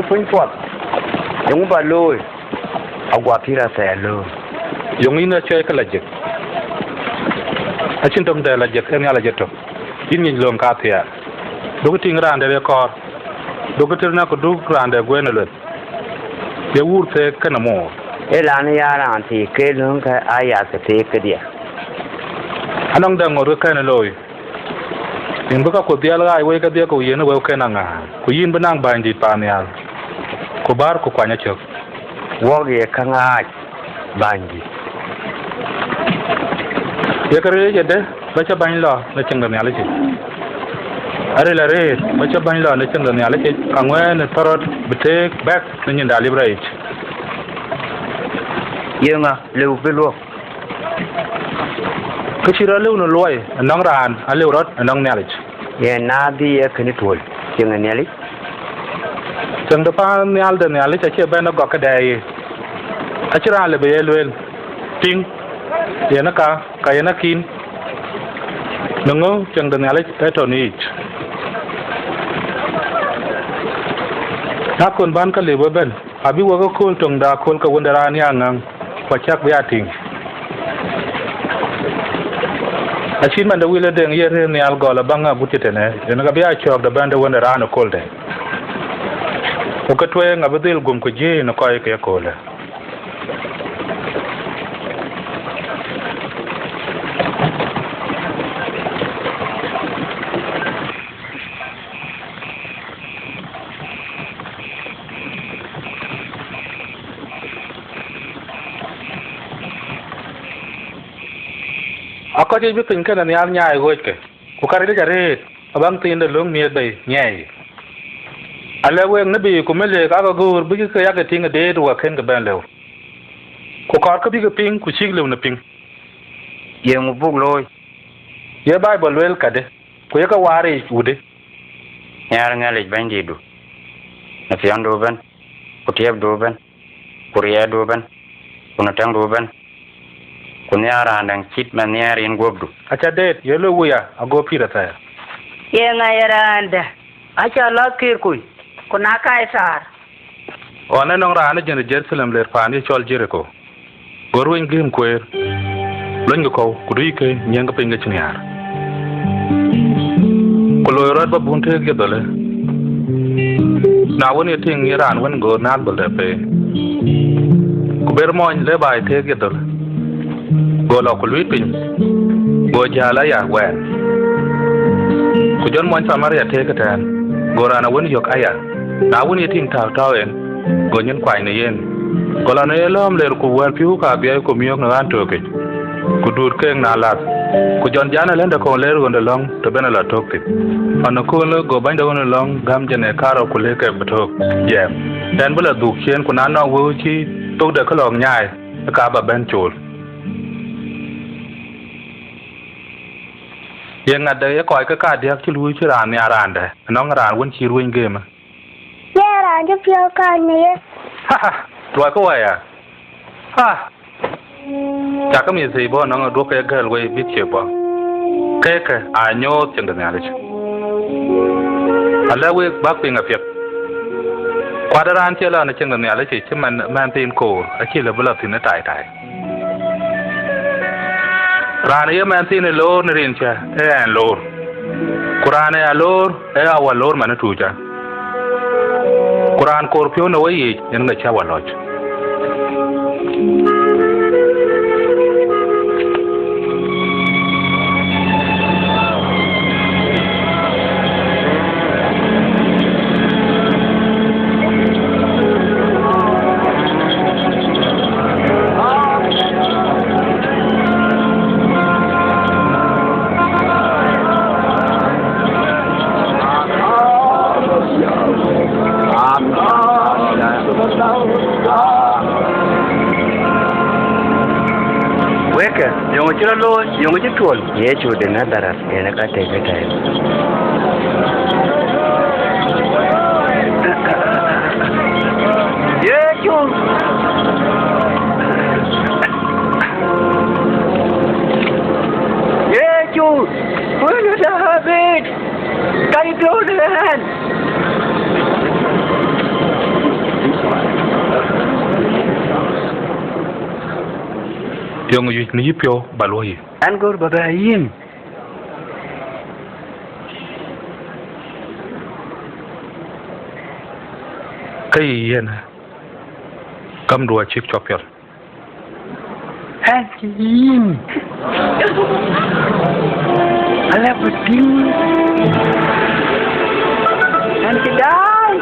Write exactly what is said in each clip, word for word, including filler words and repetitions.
Kuny puɔth, yöŋ ba looi, aguɔ pïïr athɛɛr looi. Yöŋ yïn acuɛɛi ke la jek. Acïn töŋ dɛ la jek, ee Nhialic etök. Yïn nyic lööŋ kathiäär. Duk tïŋ raan dɛ̈ ye kɔɔr. Duk tïr na ku duk raan dɛ̈ guëën ë lueth. Ye wuur theek kënë moor. Ee lan ya raan thii ke lööŋ ke aya ke theek kedhie. Anɔŋ dɛ̈ ŋot ke kën looi. Yïn bï ka ku dhiɛl ɣaac wei kedhie ku yen wëu kën aŋäär, ku yïn bï naŋ bänydït paannhial, ku bäär ku kuany acök. Wɔk ye käŋ ɣaac bänydït. Ye kë rëëc ëdë ba cä bäny lɔ në cieŋ de Nhialic yic? Aril arëët ba cä bäny lɔ në cieŋ de Nhialic yic, ka ŋuɛ̈ɛ̈n ë thɔ̈rɔ̈t bï teek bɛ̈k në nyin de alip rayic. Yeŋa lëu bï luɔk? Kë cï rɔt lëu në luɔi ënɔŋ raan, alëu rɔt ënɔŋ Nhialic. Yen na bï ye kënë tuöl cieŋ ë Nhialic. Cieŋ de paannhial de Nhialic acie bɛ̈n ë gɔk këdɛɛi yic. Acïn raan lëu bï ye lueel, piŋ, yen ë ka, ka yen akïn. Në ŋö cieŋ de Nhialic ë tɔ̈ në yic. Na kën bän ka lëu ëbɛ̈n, abï wek ë kööl töŋ de akööl ke Wën de raan ya ŋäŋ, ku acäk bï a tïŋ. Acït man de Wil ë Deŋ ye rëër nhial gɔl abaŋ agut cï tënë, yen ka bï a cɔɔk de bɛ̈n de Wën de raan ë kööl de. Ku ke tueŋ abï dhil gum ku jiëë në kɔc ke köölë. Akɔc yic bï piny kënë nhial nyaai ɣööckë, ku ka ril yic arëët abaŋ thiin de löŋ miëth bei nyiɛɛi. Alɛ̈k week në biic ku melik aa ke göör bïk ke yak tïŋ ë deet wek kën ke bɛ̈n lëu. Ku kɔɔrkë bïk piŋ ku cïk lëu në piŋ. Yeŋö buk looi? Ye Baibul lueel kadë, ku ye ke waar yic wudë? Nhiaar Nhialic Bɛ̈nydïtdu në piɔ̈ndu ëbɛ̈n, ku tiɛpdu ëbɛ̈n, ku riɛldu ëbɛ̈n, ku në tɛ̈ŋdu ëbɛ̈n, ku nhiaar raan däŋ cït man nhiɛɛr yïn guöpdu. Acä deet, ye loi wuya, ago pïïr athɛɛr. Ye ŋa ye raan dɛ̈? Acä lɔ̈th kiir kuc, ku na Kaithar. Ɣɔn ënɔŋ raan ë jënë Jeruthalem ler paan ye cɔl Jeriko. Go ruëny gëëm kueer, luɔ̈nykï kɔ̈u, ku duikï nyiëëŋkï piny ke cïn nhiaar. Ku loi rɔt ba bun tëëk ye dhölë. Na wën, ye tïŋ ye raan wën, go nääl dhöl dɛ̈ pei, ku ber mɔny le baai tëëk ye dhölë. Go lɔ ku luiit piny, go jäl aya wɛɛn. Ku jɔt mony Thamaria tëëk ëtɛ̈ɛ̈n, go raan awën yök aya. Na wën, ye tïŋ tääu tääu en, go nyin kuany në yen. Go lɔ në ye lɔ̈ɔ̈m ler ku wɛl pïu ka biɛɛi ku miök në ɣän tökic, ku duut keek na lath. Ku jɔt jana lëndë kɔ̈u ler ɣönde lɔ̈ŋ të ben lɔ tök thïn. Ɣɔn ëköölë go bänyde ɣönde lɔ̈ŋ gäm jënë karou ku lëk ke bï tök jiɛɛm, tɛ̈n bï lɔ dhuk ciëën, ku na nɔŋ wëu cï thok de kë lɔ̈k nyaai, ë ka ba bɛ̈n cool. Ye ŋat de ye kɔc ke kadiäk cï luui cï raan nhiaar raan dɛ̈, ënɔŋ raan wën cï ruëny gëmë? Ye raan cï piɔ̈u kaŋ në ye. Ha, ha, luɔikë waya. Ha! Cakë mïth thii bɔ̈ nɔŋ ë duɔ̈kkë ye gɛ̈l wei bïk cie bɔ̈. Keekë aa nyooth cieŋ de Nhialic. Alɛ̈k week bäk piŋ apiɛth. Kuat ë raan cie lɔ në cieŋ de Nhialic, cï man, mɛnhthiin koor, acï lëu bï lɔ thïn ë taitai. Raan ë ye mɛnhthiin ë loor në rin cä, ee ɛn loor. Ku raan ë ya loor, ee Awä loor man ë tuucä. Ku raan koor piɔ̈u në weyiic, yen ŋa cä Wä lɔc. Wekë, yöŋö cï rɔt looi, yöŋö cï tuɔl? Yecu de Nadhareth yen ka tek ëtɛ̈ɛ̈n. Yecu! Yecu! Wën ë Dawid! Ka yï piɔ̈u në ɣɛn. Yeŋö wiëc në yïpiɔ̈u ba luɔ̈i yï? Ɣɛn gör ba bɛ yïn. Ke yï yen, gamdu acïk cuɔp piɔl. Ɣɛn cï yïn. Ala bï tïŋ. Ɣɛn cï daai.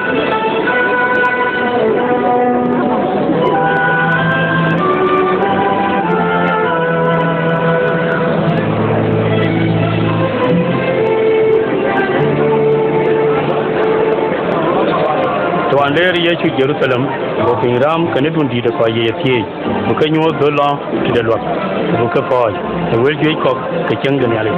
Tuan leer Yecu Jeruthalem, go piny ram kënë dun dïït ë kɔc ye thiëëc, bï ke nyuɔ̈th dhöl lɔ tëde luak, ku bï ke pɔ̈ɔ̈c ë wël juëc kɔ̈k ke cieŋ de Nhialic.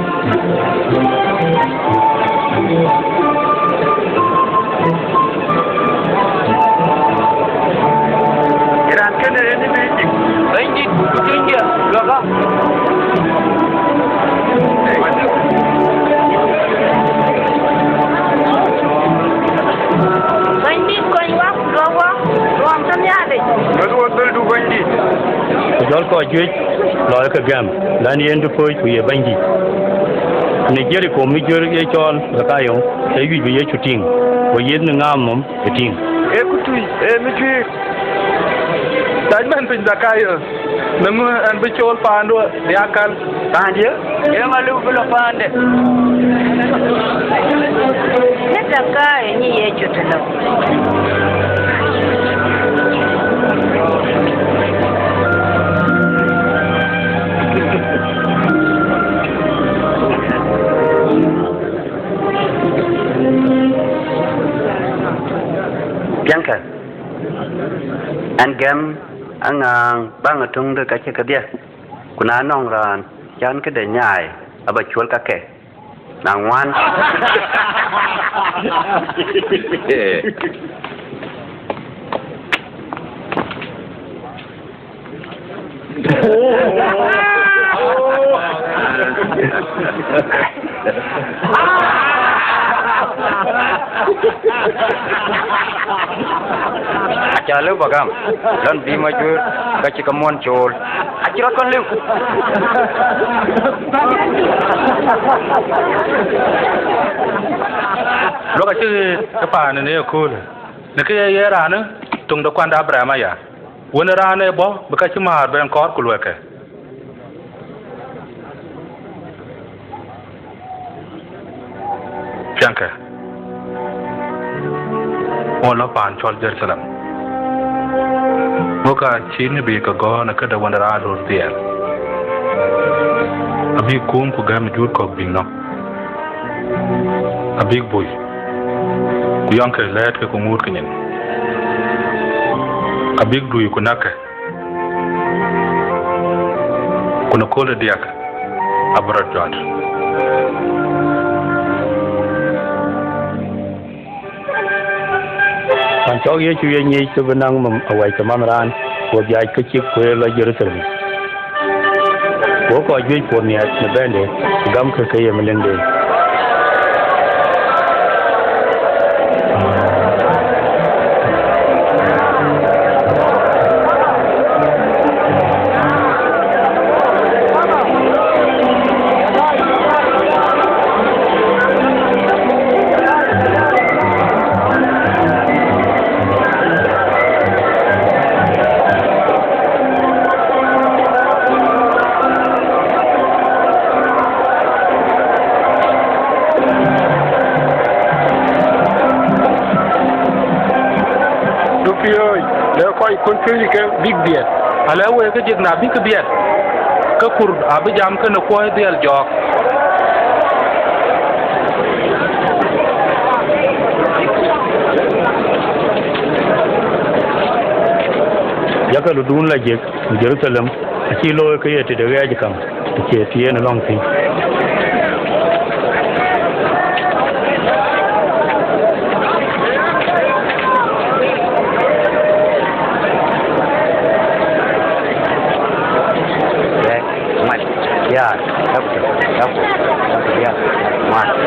Raan kënë en ë bï tïŋ. Bɛ̈nydït, ku tïŋ diɛ̈, luäkä. Bɛ̈nydït, kony wak, luäk wak, luɔm tënë Nhialic. Bɛ̈n wek dhöldu, Bɛ̈nydït. Ku jɔl kɔc juëc lɔ ke gɛm, län yen dupööc ku ye Bɛ̈nydït. Në Jeriko, mi juër ye cɔl Dhakayo, ee wiëc bï Yecu tïŋ, ku yiëth në ŋaam nhom ë tïŋ. Ee kutui, ee mïtuiir. Dac bɛ̈n piny, Dhakayo, në ŋö ɣɛn bï cool paandu në akäl? Paandiɛ̈? Ee ŋa lëu bï lɔ paande? Ee Dhakayo, nyi Yecu tënou. Piɛŋkë, ɣɛn gɛm aŋääŋ baŋ ë töŋ de ka cï kedhie, ku na nɔŋ raan can këde nyaai, aba cuɔl kake. Na ŋuan. Aca lëu ba gam, lɔn bï majuur ka cï ke muɔ̈n cool. Acï rɔt kɔn lëu. Luɔk acï ke paan në ëköölë, në kë ye ye raanë, töŋ de kuan de Abraham aya. Wën ë raan ë bɔ̈ bï ka cï määr bɛn kɔɔr ku luɛ̈kkë. Piɛŋkë, ɣɔn lɔ paan cɔl Jeruthalem, ŋö ka cï në bï ke gɔ̈ɔ̈r në këde Wën ë raan röör dhiɛl, abï kuum ku gɛ̈m ë juur kɔ̈k bï nɔ̈k. Abïk bui, ku yɔŋkë lɛ̈ɛ̈tkë ku ŋuutkë nyin. Abïk dui ku näkkë, ku në kööl ë diäk abï rɔt jɔt. Ɣɔn cɔk Yecu ye nyic ke bï naŋ nhom awäc ke Manh Raan, go biaac ke cïk kueer lɔ Jeruthalem. Go kɔc juëc puɔ̈th miɛt në bɛ̈nde, ku gamkë ke ye melikde. Dupiööc, le kɔc kun piööc ke bïk biɛt. Alɛ wek ke jik, na bïk biɛt, ke kur abï jam kenë kuɔɔc dhiɛl jɔɔk. Yakë lodun la jek në Jeruthalem, acï looi ke ye tëde ɣɛɛc käŋ, të cie tieen ë lɔŋ thïn. Mat, ya, ya, ya, ya, ya, ya, ya, ya, ya,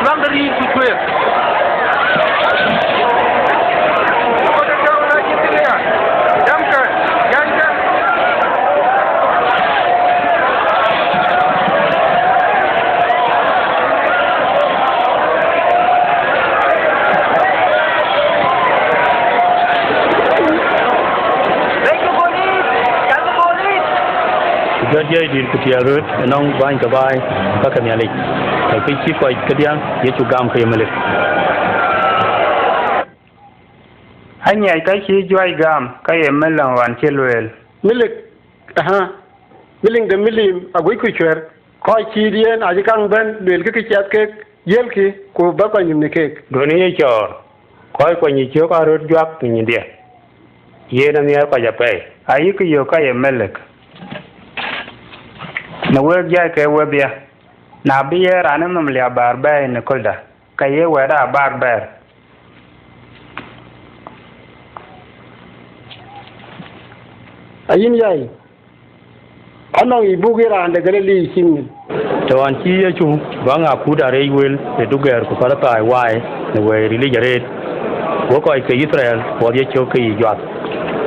Gäm de riir ku cuëër. Ku jɔt jiɛc dït ku tiɛɛl röt ënɔŋ bäny ke baai ka ke Nhialic, ke kë cï kɔc kedhie Yecu gam ke ye melik. Aŋiɛc ka cï juäc gam ka ye melik ɣɔn cï lueel. Melik, aha, melik de melik aguic ku cuɛr. Kɔc cït yen acï kaŋ bɛ̈n luelkï kë ciɛth kek, jiëlkï, ku bä kɔc nïm në keek. Duɔ̈në ye cɔɔr, kɔc kuany ë cök aa röt juak në nyindhiɛ, yen anhiɛɛr kɔc apɛi. Ayï kë yök ka ye melik në week jäi ke wedhie, na bï yen raan ë nhom liääp bäär bɛ̈ɛ̈i në köldä, ka ye wɛ̈ɛ̈t aa bäk bɛ̈ɛ̈r. Ayïn yai, anɔŋ yic buk ye raan de Galili cïn nyin. Të ɣɔn cï Yecu bäŋ akut arëëc wël ë dugɛ̈ɛ̈r ku Parithai waai në wëi rilic arëët, go kɔc ke Yithriɛl puɔth ye cök ke yiic juak,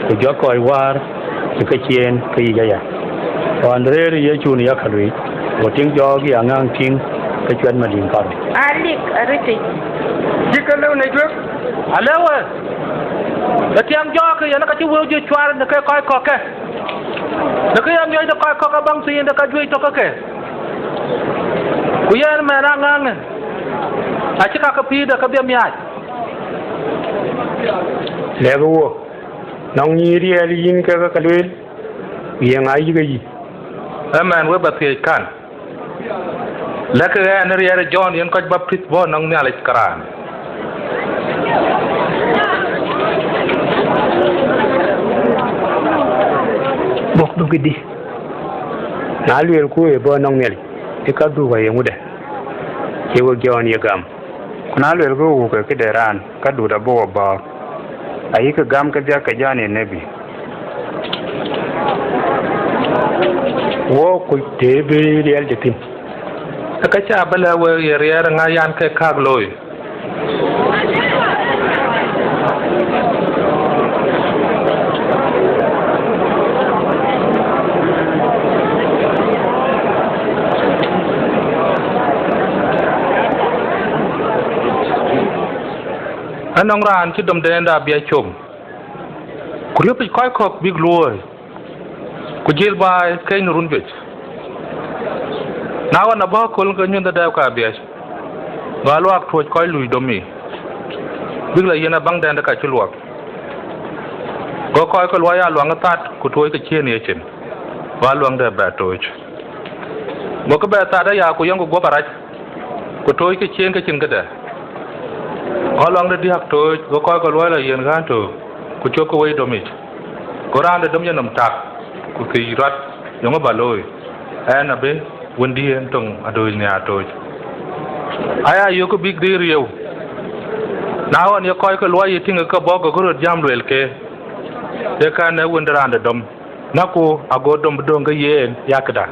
ku jɔt kɔc wäär ë kecieen ke yiic aya. Ɣɔn rëër Yecu në yaka luic, go tiŋ jɔɔk ye aŋäŋ tïŋ ke cuɛt madïŋ karou. Alik arëtic. Cï ke lëu në juëk. Alëu ë, ë tiɛŋ jɔɔk yen ka cï wëu juëc cuar në ke kɔc kɔ̈k ke, në ke ye miɔc de kɔc kɔ̈k abaŋ thiin de ka juëc tök ke ke. Ku yen mɛn aŋäŋë acï ka ke pïïrde kedhie miaac. Lɛ̈kë wo, nɔŋ nyïïr riɛl yïn kekë ke lueel, yeŋa yïk ë yic? Ëmɛn we bä thiëëc kan, lɛ̈kë ɣɛn ë riɛɛr ë Jɔn yen kɔc baptith bɔ̈ nɔŋ Nhialic ke raan? Bɔ̈ dhuk ëdï, na luelku ë bɔ̈ nɔŋ Nhialic, ë ka dhuk aye ŋudë? Cie wek Jɔn ye gam? Ku na luelku ë wuk ë këde raan, ka duut abï wo bɔ̈ɔ̈r, ayïkï gam kedhie ke Jɔn ye nebi. Wo kuc të bï riɛl de thïn. Ee ka cä bï lɛ̈k week ye riɛɛr ŋa yan ke kak looi. Anɔŋ raan cï domden de abiɛc com, ku riöpic kɔc kɔ̈k bïk luööi, ku jël baai keny në run juëc. Na ɣɔn abɔ̈ aköl ke nyuëth de dɛɛp ke abiɛc, go aluaak tuöc kɔc lui dom yiic, bïk lɔ yiɛ̈n abaŋden de ka cï luɔk. Go kɔc ke luɔi aa luaŋ ë that ku tuöc ke ciëën yecin, go aluaŋde bɛ tooc. Gokï bɛ that aya ku yɔŋkï guɔ̈p arac, ku tooc ke ciëën ke cïn këde. Go aluaŋde diäk tooc, go kɔc ke luɔi lɔ yiɛ̈n ɣän tök, ku cökkï wei dom yic. Go raan de dom yenɔm tak, ku thiëc rɔt, yeŋö bä looi? Ɣɛn abï wëndiɛ̈n töŋ adööc nhiaar tooc. Aya yökï bïk dhil riëëu. Na ɣɔn ye kɔc ke luɔi ye tïŋ ke bɔ̈, gokï röt jam luelkë, ye kɛn ee wën de raan de dom, näkku ago dom bï döŋ ke yen ya këda.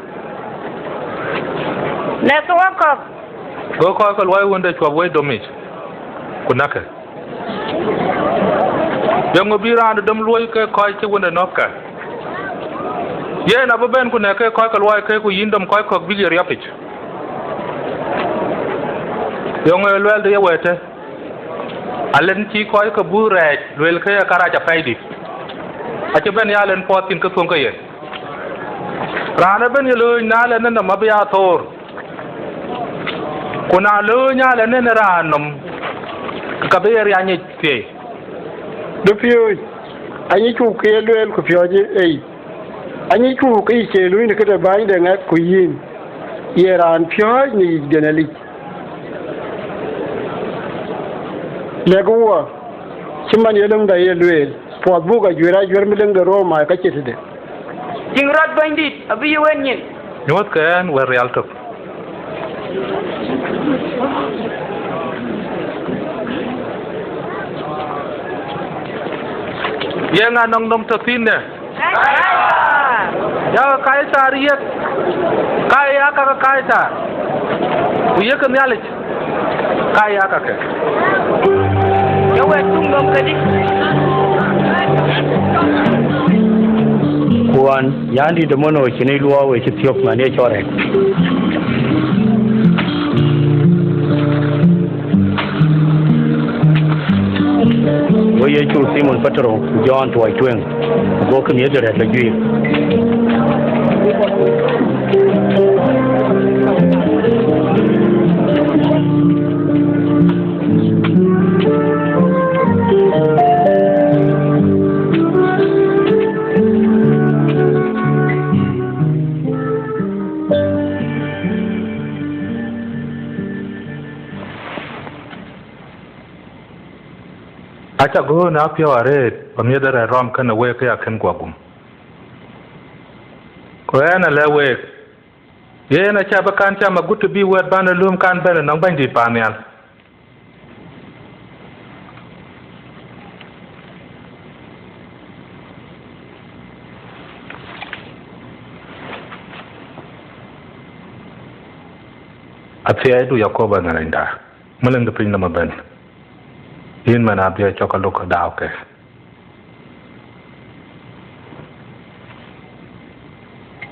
Lɛ̈kë wek kɔ̈k. Go kɔc ke luɔi wënde cuɔp wei dom yic, ku näkkë. Yeŋö bï raan de dom luɔ̈i ke kɔc cï wënde nɔ̈k kë? Yen abï bɛ̈n ku nɛ̈k ke kɔc ke luɔi ke, ku yïn dom kɔc kɔ̈k bïk ye riɔpic. Yeŋö ye luɛɛlde ye wɛ̈ɛ̈të? Alen cï kɔc ke buth rɛɛc luelkë ye karac apɛidït, acï bɛ̈n ya alen puɔth thïn ke thöŋ ke ye. Raan ëbɛ̈n ye lööny na alen ë nɔm abï ya thoor, ku na lööny alen ë raan nɔm, ka bï ye riany yic thiëi. Dupiööc, anyicku kë ye lueel ku piɔ̈ɔ̈c ë yic, anyicku kë yic cie luny në këde bäny de ŋɛk ku yïn, ye raan piɔ̈ɔ̈c në yic de Nhialic. Lɛ̈kë wɔ, cï man ye löŋda ye lueel, puɔth buk ajuër ajuër melik de Roma ka cï tëde. Tïŋ rɔt, Bɛ̈nydït abï yï wën nyin. Nyuɔ̈thkë ɣɛn wɛ̈t rial tök. Yeŋa nɔŋ nɔm tɔ̈ thïn në? Yakë Kaithar yiëk, ka ye ya ka ke Kaithar, ku yiëkë Nhialic. Aya kakë. Ye wek tuŋ nɔm kedï? Ku ɣɔn, yandït de mono cïn ë luɔɔu ë cï thiɔ̈k man ye cɔl rɛ̈k. Go Yecu Thimon Petero ku Jɔn tuɔɔc tueŋ, gokï miëth de rɛ̈k lɔ juiir. Aca göön apiɔ̈u arëët, ba miëth de rɛ̈k rɔm kënë week, ke ya kën guɔ gum. Ku ɣɛn alɛ̈k week, yen acä bï kan cam agut të bï wɛ̈t bän ë lööm kan bɛ̈n ënɔŋ Bɛ̈nydït paannhial. Athiɛɛidu Yakoba Nhialicda, Malëŋ de piny nɔm ëbɛ̈n, yïn man abï cɔk aluk dau ke.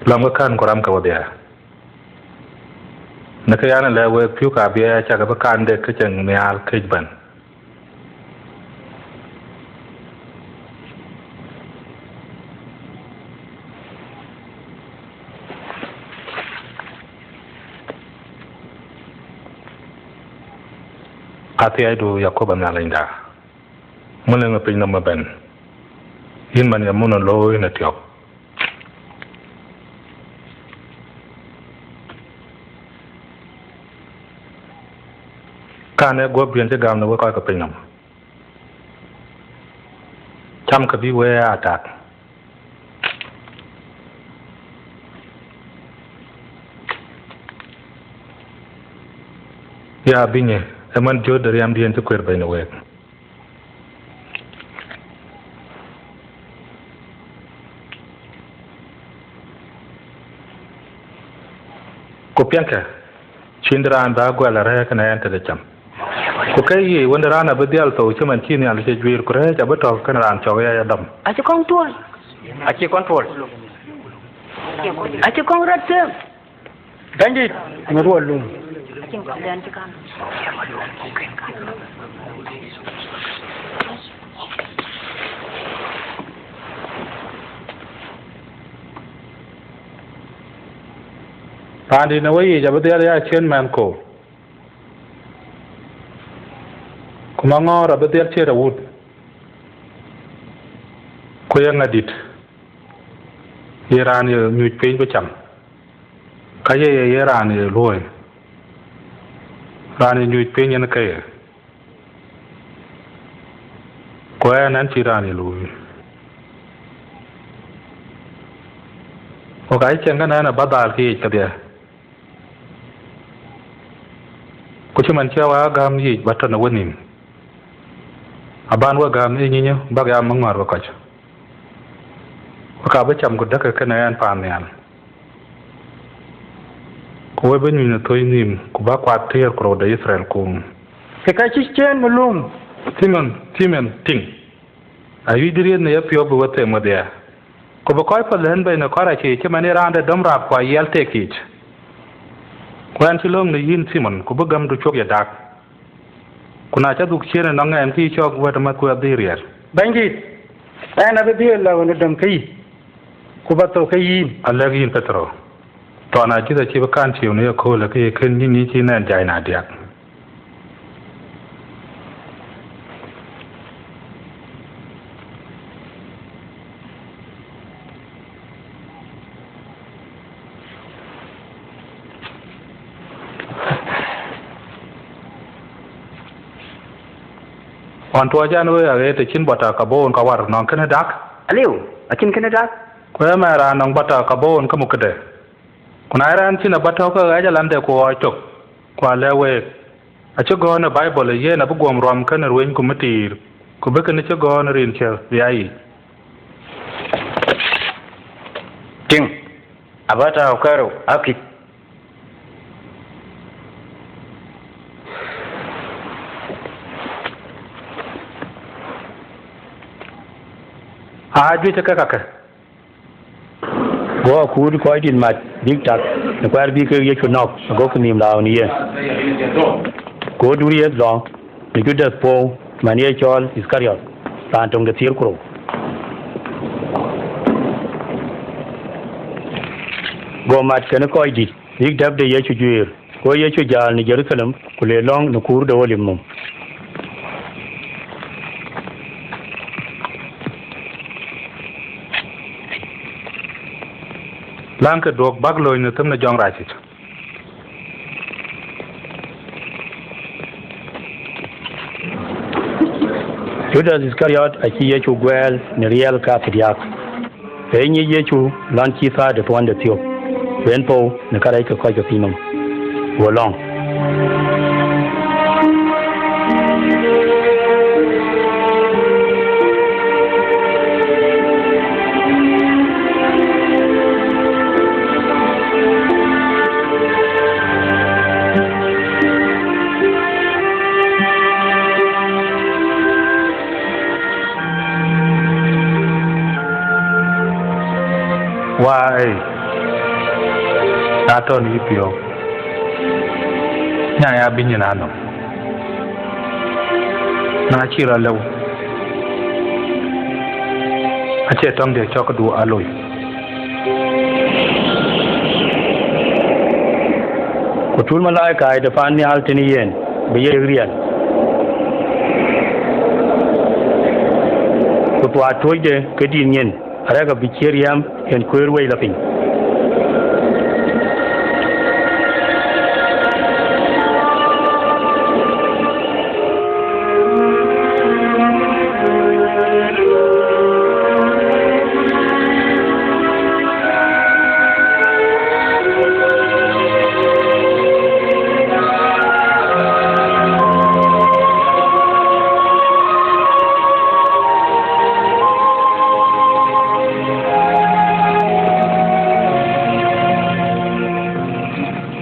Lɔmkë kän ku ramkë wedhie. Në kë yan alɛ̈k week, pïu ka bï acak bï kan de kë ceŋ nhial këc bɛ̈n. Athiɛɛidu Yakoba Nhialicda, Malëŋ ë piny nɔm ëbɛ̈n, yïn man ye mun ë looi në tiɔp. Kan ee guɔ̈p bï en cï gam në wek kɔc ke piny nɔm, cam ke bï wee aa tak. Ya bïnyë ë man jöt de riɛmdiɛn cï kueer bɛ̈ny në week. Ku piɛŋkë, cïn de raan bä guɛl arɛ̈ɛ̈r kënë ɣɛn tëde cam. Ku ke ye Wën de raan abï dhiɛl thou cï man cï Nhialic e juiir, ku rɛ̈ɛ̈c abï tɔ̈ kënë raan cɔk ɣɛɛc adɔm. Acï kɔŋ tuɔl. Acï kɔŋ tuɔl. Acï kɔŋ rɔt them. Bɛ̈nydït, në ruɔl lum. Paandït në weyiic abï dhiɛl ya ciën mɛnhkou, ku maŋɔ̈ɔ̈r abï dhiɛl ciët awut. Ku ye ŋadït ye raan ye nyuc piny bï cam, ka ye ye ye raan ye luööi, raan ye nyuc piny yen ke ye, ku ɣɛn, ɣɛn cï raan ye luööi. Ku ka cï cieŋ kënë ɣɛn abä dhal kë yic kedhie. Ku cï man cï Wä gäm yiic bä tɔ̈ në wenïïm, abän we gäm ë nyinyë bäk ya maŋɔ̈ɔ̈r we kɔc, we ka bï cam ku däkkë kënë ɣɛn paannhial. Ku we bï nyuc në thöc nïïm, ku bä kuat tëër ku rou de Yithriɛl kuum. Ke ka cï ciëën Malum. Thimon, Thimon, tïŋ, ayuc dï riëëth në yepiɔ̈u bï we them wedhie. Ku bï kɔc path lɛ̈n bei në kɔc rac yiic cï man ye raan de dɔm rap ku ayiɛl tek yiic. Ku ɣɛn cï lööŋ në yïn Thimon, ku bï gämdu cuɔp ye dak. Ku na cä dhuk ciëën ënɔŋ ɛn, ke yï cɔk wɛ̈t ë mäthku adhil riɛl. Bɛ̈nydït, ɣɛn abï dhiëëth lɔ në döŋ ke yï, ku bä thou ke yïn. Alɛ̈k yïn Petero, thɔn ajïth acï bï kan ciëëu në yeköölë, ke ye kën nyic nyic cï nɛn jai në adiäk. Ɣɔn tuɔɔc ɛn wëë aɣet, të cïn bɔt ë kaboon ka war nɔŋ kënë dak? Aliu, acïn kënë dak. Ku ëmɛn raan nɔŋ bɔt ë kaboon ke muk këde. Ku na ye raan cïn abä tɔ̈u ke ɣɛɛc alande ku ɣɔɔc tök, ku alɛ̈k week, acï gɔ̈ɔ̈r në Baibol ë yen abï guɔm ruɔm kënë rueny ku mïtiir, ku bï kënë cï gɔ̈ɔ̈r në rin ciɛth bï aa yic. Tïŋ, abä tääu kërou akïc. Aa juëc ke kakë. Go akuut kɔcdït mat bïk tak në kuɛɛr bï kek Yecu nɔ̈k, agokï nïïm lääu në yen. Go duriëth lɔ në Judath puɔ̈u, man ye cɔl Ithkariɔt, raan töŋ de thiëër ku rou. Go mat kenë kɔcdït bïk dɛ̈p de Yecu juëër. Go Yecu jäl në Jeruthalem, ku le lɔ̈ŋ në kuur de Olip nɔm. Läŋkë duɔ̈k bäk looi në them de jɔŋrac yic. Judath Ithkariɔt acï Yecu guɛɛl në riɛl kathiërdiäk. Ke nyic Yecu lɔn cï thaar de thuɔnde thiɔ̈k, ku en thou në karɛc ke kɔc ke piny nɔm, go lɔ̈ŋ. Wää ei, na tɔ̈ në yïpiɔ̈u, nya ya bï nyin anɔm. Na cï rɔt lëu, acie tɔŋdiɛ̈ cɔkdu aloi. Ku tul malaika de pan nhial tënë yen, bï ye riɛl. Ku thuaar tuɔ̈cde ke dït nyin, arëk abï cïï riɛm yen kuëër wei lɔ piny.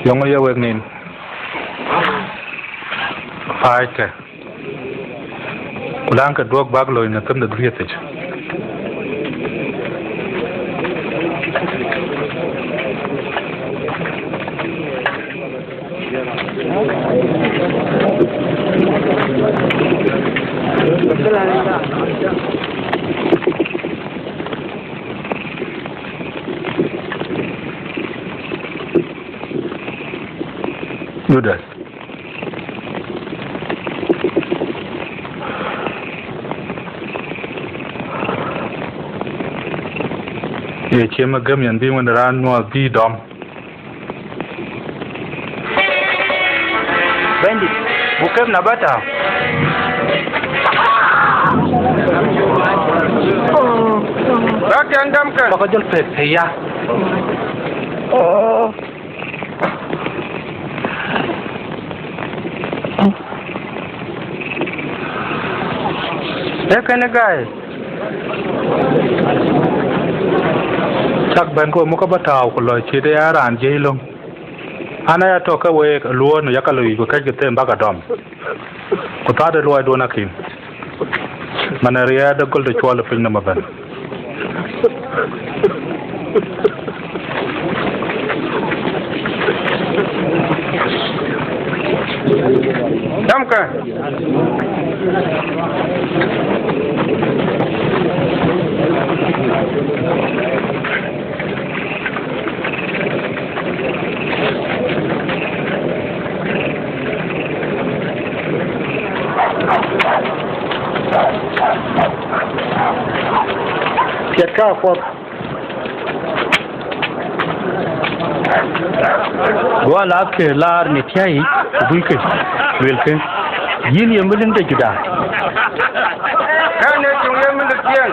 Yeŋö ye wek nin? Paackë, ku läŋkë duɔ̈k bäk looi në them de dhuriëthic. Judath. Ye ciem ë gëm yen bï Wën de raan nyuɔɔth bï dɔm. Bɛ̈nydït, buk kep na bä tääu. Bäk tɛŋ dɔmkë. Bäk jɔl pek, ya. Ee kënë gäi. Cak bɛ̈n, ku muk ke bä tääu, ku lɔ cït ë ya raan jiëc löŋ. An, aya tɔ̈ ke week ë luɔ̈ɔ̈r në yakë lɔ yic, ku kɛ̈ckï them bäk a dɔm. Ku thaar de luɔiduön akïn, man ë riɛɛr de göl de cuɔl ë piny nɔm ëbɛ̈n. Dɔmkë. Piɛth ka kuɔth. Go alathkë laar në thiäi, ku duikë, luelkë, yïn ye melik de Juda. Kɛn ee tuŋ ye melik ciëŋ.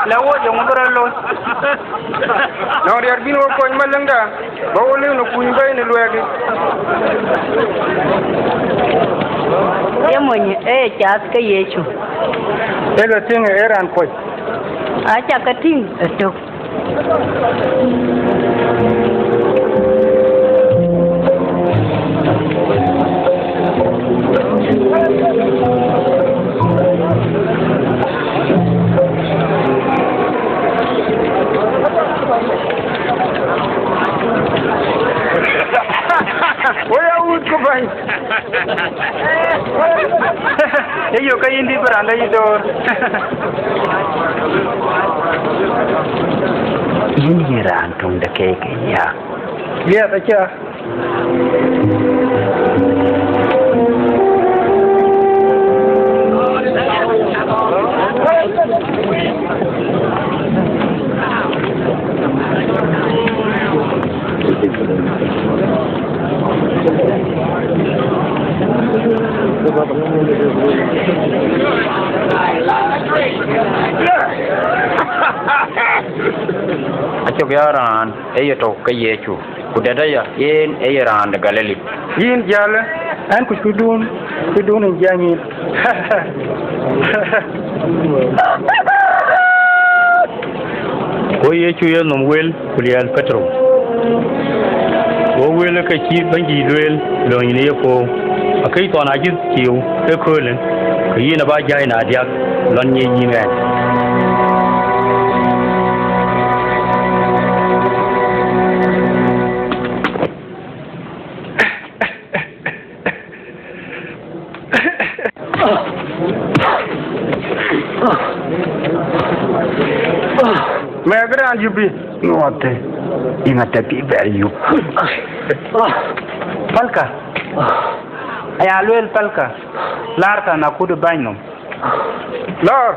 La wo ye ŋö bï rɔt looi? Nɔŋ riɛr bïn wo kony malëŋda, bä wo liu në kuny bɛ̈ɛ̈i në luɛɛk yic. Ye mony ee cath ke Yecu. Ee lɔ tïŋ ee raan kuɔc. Aca ke tïŋ ëtök. Woi, awut ku bäny. Ee yök ke yïn dït bï raan dɛ̈ yï door. Yïn ye raan töŋ de keek ë ya. Liɛth acä. Acök ya raan ë ye tɔ̈u ke Yecu, ku dɛ̈t aya, yen ë ye raan de Galili. Yïn jäl, ɣɛn ku cï dun, cï dun ë jiɛɛm yïn. Go Yecu yenhom wel, ku liɛl Petero. Go wel ke cï Bɛ̈nydït lueel, lööny në yepuɔ̈u, akëc thɔn acï ciu ëköölë, ke yïn aba jäi në diäk lɔn nyic yïn ɣɛn. Mɛɛk raan yup bï ŋɔɔth, yïn athep bï bɛr yup. Pälkë, aya lueel pälkë, laarkë në akut ë bäny nɔm. Lɔɔr.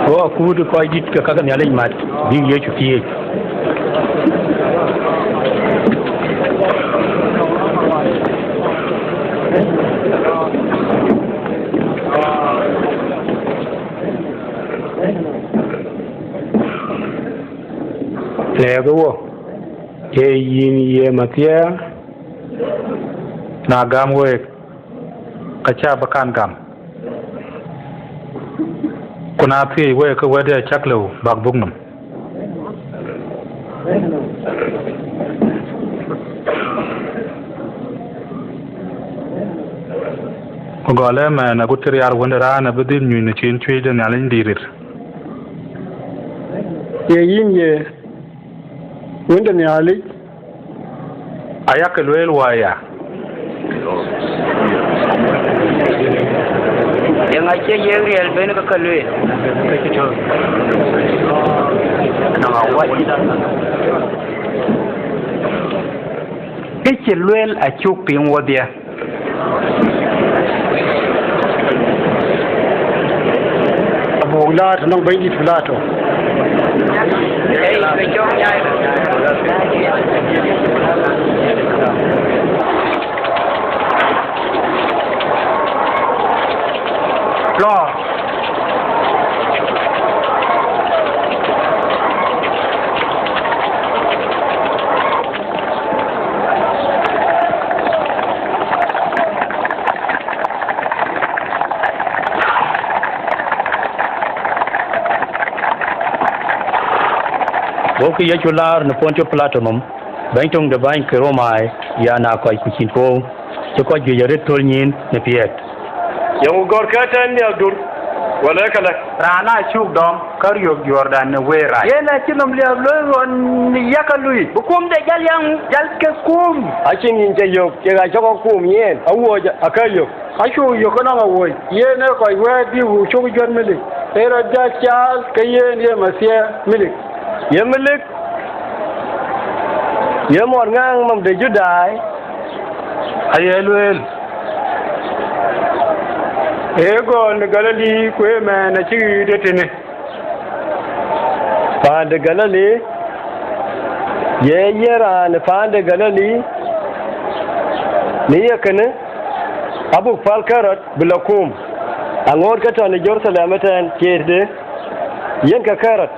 Go akut ë kɔc dït ke ka ke Nhialic mat, bïk Yecu thiëëc. Lɛ̈kë wo, ee yïn ye Mathiya? Na gam week, ka cä bï kan gam. Ku na thiëëc week, ke wɛ̈tde acäk lëu bäk dhuk nɔm. Ku gɔl ëmɛn, agut cï riaar Wën de raan abï dhil nyuc në ciin cuëëc de Nhialic dïït rit. Ye yïn ye Wën de Nhialic? Ayak lueel wä ya. Yeŋa cie yiëk riɛl ben ke ke lueel? Nɔŋ awäc. Kë cï lueel acuk piŋ wodhie. Abuk laat nɔŋ Bɛ̈nydït Pilato. Lɔ. Gokï Yecu laar në Pontio Pilato nɔm, bɛ̈ny töŋ de bäny ke Romai, yan aa kɔc ku cïn puɔ̈u, cï kɔc juëc arëët thöl nyin në piɛth. Yeŋö gɔ̈ɔ̈rkë tɛ̈n miäkdur, wala ee këlä? Raan acuk dɔm ke riöök Jordan në wëi rac. Yen acï nɔm liääp looi ɣɔn në yak lui, bï kuum de jäl yäŋ jäl ke kuum. Acïn nyin ca yök, kek acɔk kuum yen, awuɔ̈c akë yök. Acuk yök ënɔŋ awuɔ̈c, yen ee kɔc wɛ̈ɛ̈t bï wëu cök juɔ̈t melik, ee rɔt jäl caal ke yen ye Mathiya melik. Ye melik? Ye muɔt ŋääŋ nɔm de Judai? Aye lueel, ee gɔl në Galili, ku ëmɛn acï ɣet ë tënë. Paan de Galili? Ye yen raan ë paan de Galili? Në ye kënë, abuk päl Ɣerod bï lɔ kuum, aŋoot ke tɔ̈ në Jeruthalem ëtɛ̈ɛ̈n, ciëëtde, yen ke Ɣerod.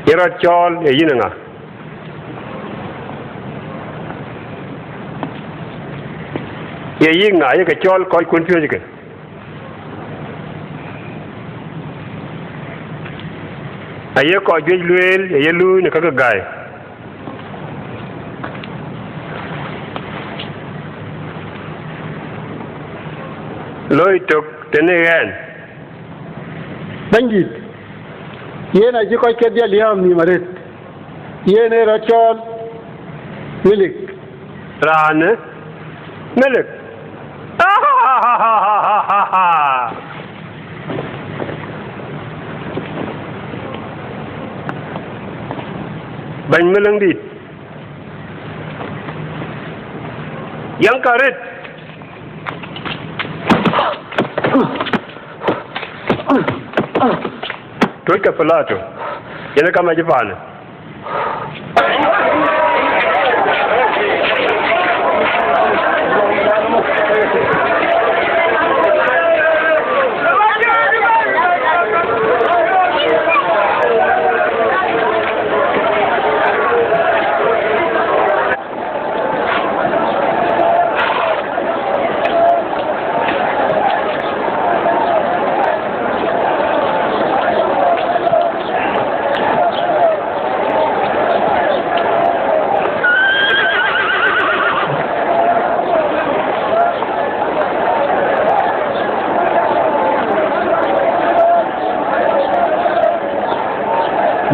Ye rɔt cɔɔl, ee yïn ë ŋa? Ye yïk ŋa ye ke cɔl kɔckun piööckë? Aye kɔc juëc lueel, aye luui në käke gäi. Loi tök tënë ɣɛn. Bɛ̈nydït, yen acï kɔc kedhie liääm nïïm arëët, yen ë rɔt cɔɔl Melik. Raanë Melik. Bɛ̈ny Melik dït. Yäŋkë arëët. Tuɔ̈ckë Pilato, yen ë kam acï paanë.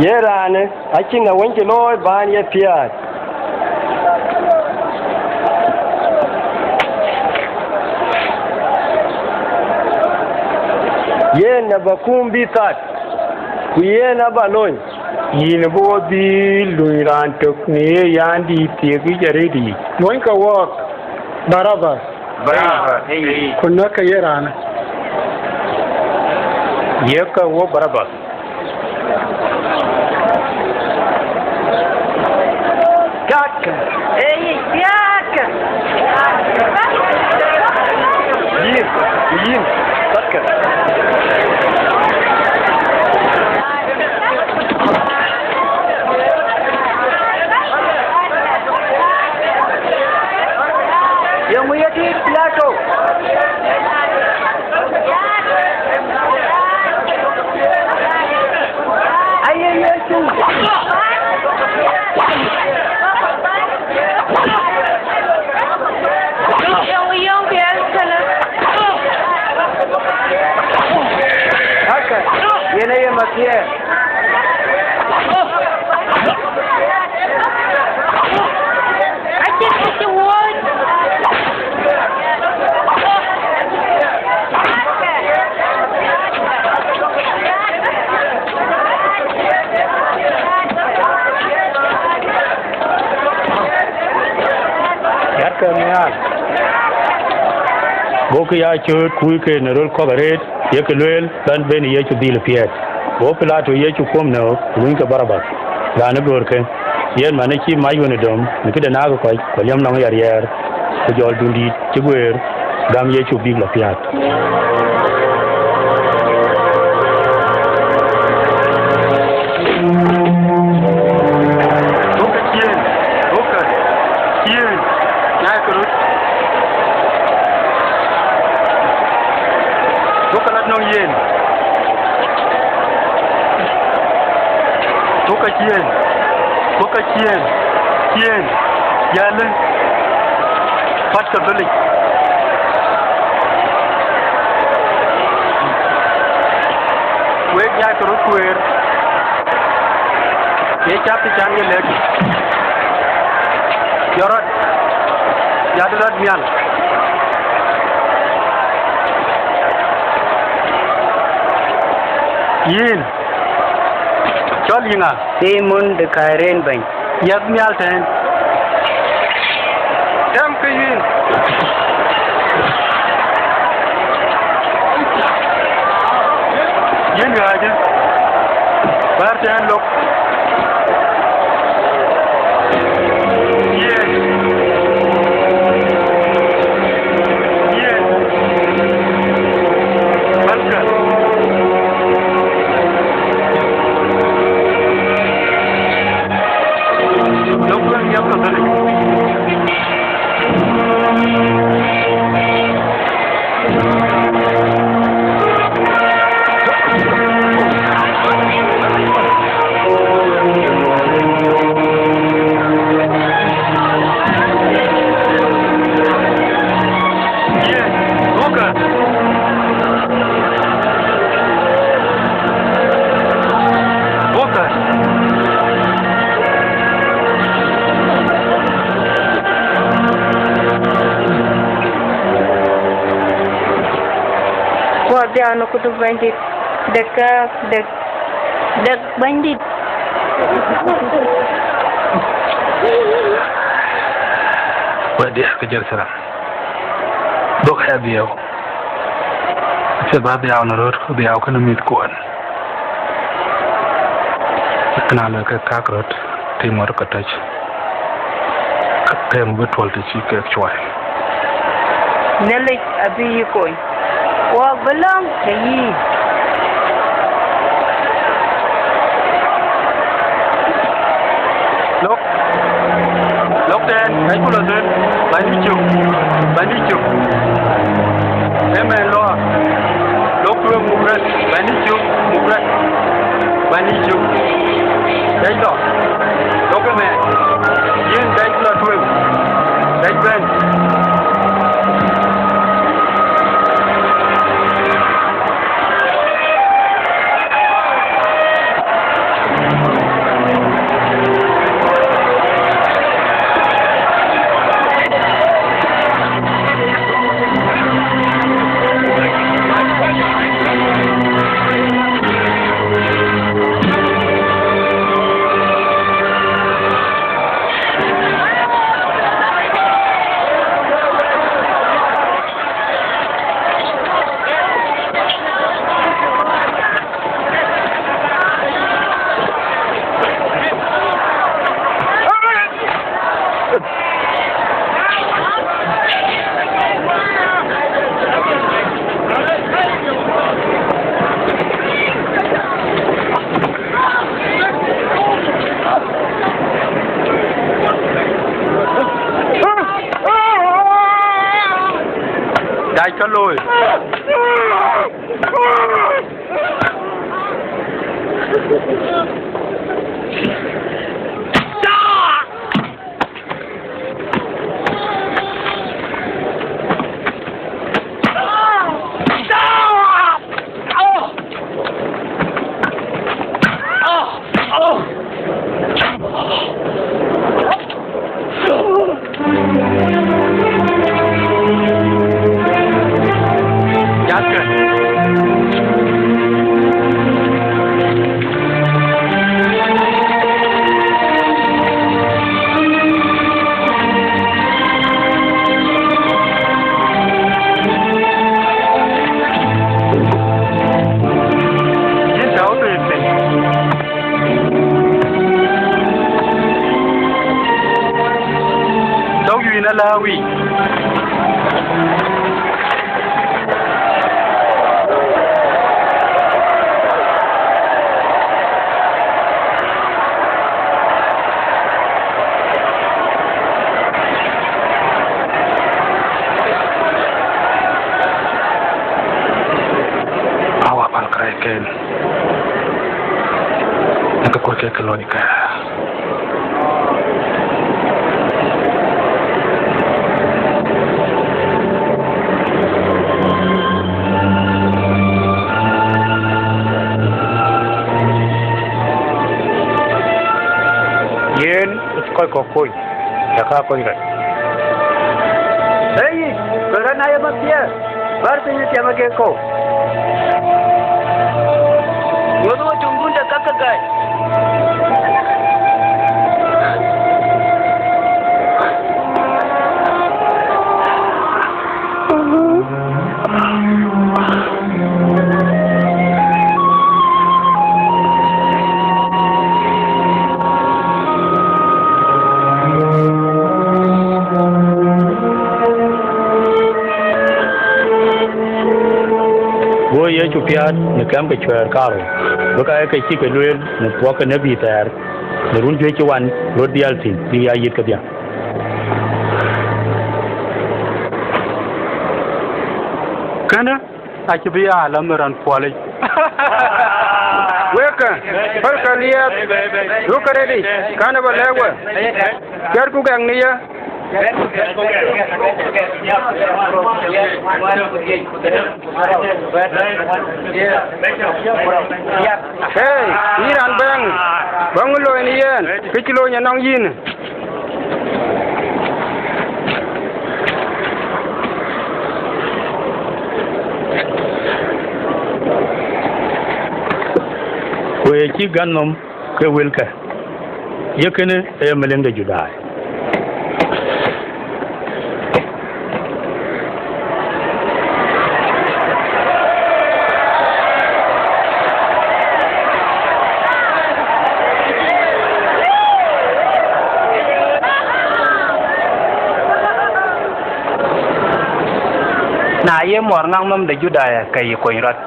Ye raanë acïn awëny cï looi bän ye piäät. Yen aba kum bï that, ku yen aba lony. Yïn abï wo dhil luny raan tök në ye yandït thiek yic arëët yic. Luɔ̈nykë wɔɔk Barabath. Barabath, ee yic. Ku näkkë ye raanë. Yiëkkë wo Barabath. Piätkë. Ee yic, piätkë. Yïn, yïn, piätkë. Yeŋö ye tït Pilato? Aye Yecu. Yeŋö yöŋ piɛth kënë? Aka, yen aye Mathiya. Acïn kë cï wuɔ̈ɔ̈c. Yatkë nhial. Gokï ya cööt, kuuckë në röl kɔ̈k arëët, yekï lueel, bän ben Yecu dhil piɛth. Go Pilato Yecu kuɔ̈m nöök, ku luɔ̈nykë Barabath, raan ë göörkë. Yen man ë cï mac wën ë döm në këde nääk kɔc, ku liɛm nɔm ë ya riɛɛr, ku jɔl dundït cï guëër, gäm Yecu bïk lɔ piäät. Duɔ̈kkë ciëën, duɔ̈kkë ciëën, nyaaikë röt. Duɔ̈kkë lat nɔŋ yen. Duɔ̈kkë ciëën, duɔ̈kkë ciëën, ciëën, yälë, pätkë dhölic. Wek nyaaikë röt kueer, ye cath cän ye lɛ̈k. Jɔt rɔt, jat rɔt mial. Yïn, cɔl yï ŋa? Thimon de Kairen, Bɛ̈ny. Yäth nhial tɛ̈ɛ̈n. Tɛ̈mkë yïn. Yïn ɣääcë. Bäär tɛ̈ɛ̈n lok. Yen. Yen. Bätkë. Lok wën yäth ke dhëlic. Wokë. Wɔ dhiau në kudu Bɛ̈nydït, dek ka, dek, dek Bɛ̈nydït. Wɔ dhiau ke Jeruthalem. Dhuk ë dhiau. Acie bä dhiau në röt, ku dhiau kënë mïthkuɔn. Kënë alë ke kak röt, tim ŋuɔt ke tɔc. Ke them bï tuɔl të cï kek cuai. Nhialic abï yï kony. Wɔ bï lɔ̈ŋ ke yï. Lok, lok tɛ̈n, kacku lɔ thën, bäny bï cök, bäny bï cök. Ëmɛn lɔ, lok tueŋ muk rɛ̈t, bäny bï cök, muk rɛ̈t, bäny bï cök. Dɛc lɔ, lok ëmɛn, yïn dɛc lɔ tueŋ, dɛc bɛ̈n. Dac ka looi. Tɔ̈u yïn ala wic. Awa pal kërɛcken. Në ke kuɔ̈c kek ke lɔny kë. Yen kɔc kɔ̈k kony, ë ka kony rɔt. Ee yic, kɔc rɔt na ye mathiëër, bär piny ë tiɛm ë kek kɔ̈u. Nyuöth wo cuŋdun de käk ke gäi. Go Yecu piäät në kɛm ke cuɛ̈ɛ̈r karou, bï ka ye ke cï ke lueel në puɔ̈k ke nebï thɛɛr, në run juëc cï wan röt dhiɛl thïn, bïk ya yith kedhie. Kënë acï bï ya lɔ mirɔn puɔlic. Wekë, pälkë liɛɛth, duökë rɛ̈t yic, kɛn ë bä lɛ̈k we, cuɛtku gɛk në ye. Hey, yïn raan bɛ̈ɛ̈ŋ, bä ŋö looi në yen, kë cï loony anɔŋ yïn? Ku ë cï gät nɔm ke wëlkë, ye kënë ee meleŋ de Judai. Na ye muɔɔr ŋak nɔm de Judai, ke yï kony rɔt.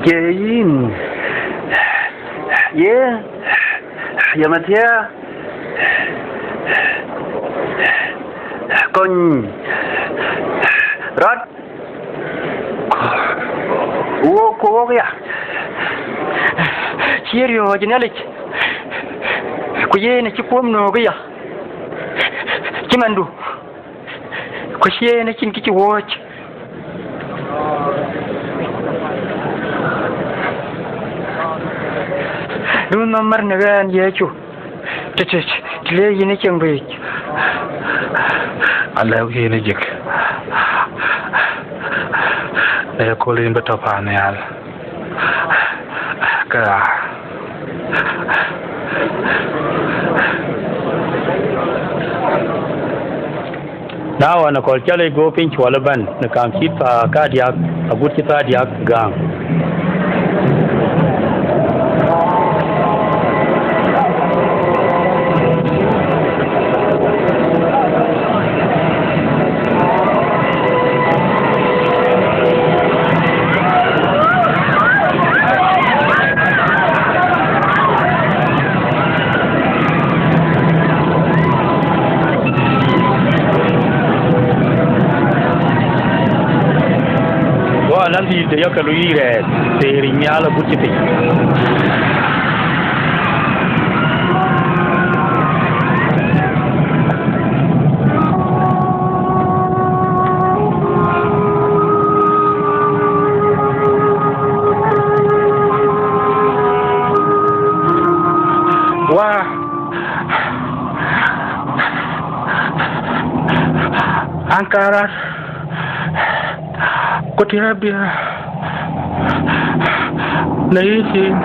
Ke yïn, ye, ye Mathiä, kony rɔt. Wok, ku wok ya, cï riɔ̈ɔ̈c Nhialic, ku yen acï kuöm nöök ya, cï mandu, ku cï yen acïn kë cï wööc. Du nɔm mär në ɣɛn Yecu, tëtëc, të le yïn ë cieŋ biic. Alɛ̈k yïn ë jik, në ye kööl yïn bï tɔ̈ paan nhial. Këya. Na ɣɔn, akɔ̈l cä lec go piny cuɔl ëbɛ̈n në kaam cït thaa kadiäk agut cï thaa diäk gääŋ. Go alanhïïr de yɔ̈k ke luic rɛɛt, theer yic nhial agut cï piny. Wä, an, kaar rɔt, ku tiɛ̈ɛ̈k bï në yï cin.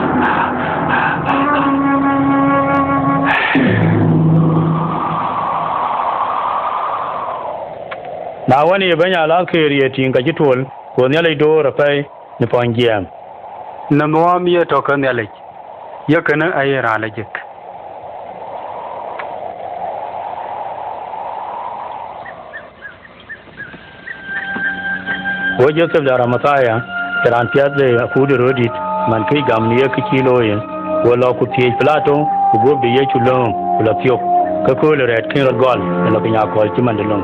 Na wën, ye bɛ̈ny alathkëër ye tïŋ, ka cï tuɔl, go Nhialic door apɛi në pɔ̈ny jiɛɛm. Në nuɔɔm ye tɔ̈ ke Nhialic, ye kënë aye raan lɔ jik. Go Jothep de Arimathaya, cï raan piɛth de akut de röördït, man këc gam në ye kë cï looi, go lɔ ku thiëëc Pilato, ku guöp de Yecu lööŋ, ku lɔ thiök, ke kööl ë rɛɛt kën rɔt gɔl, ë lɔ piny akɔ̈l cï man de löŋ.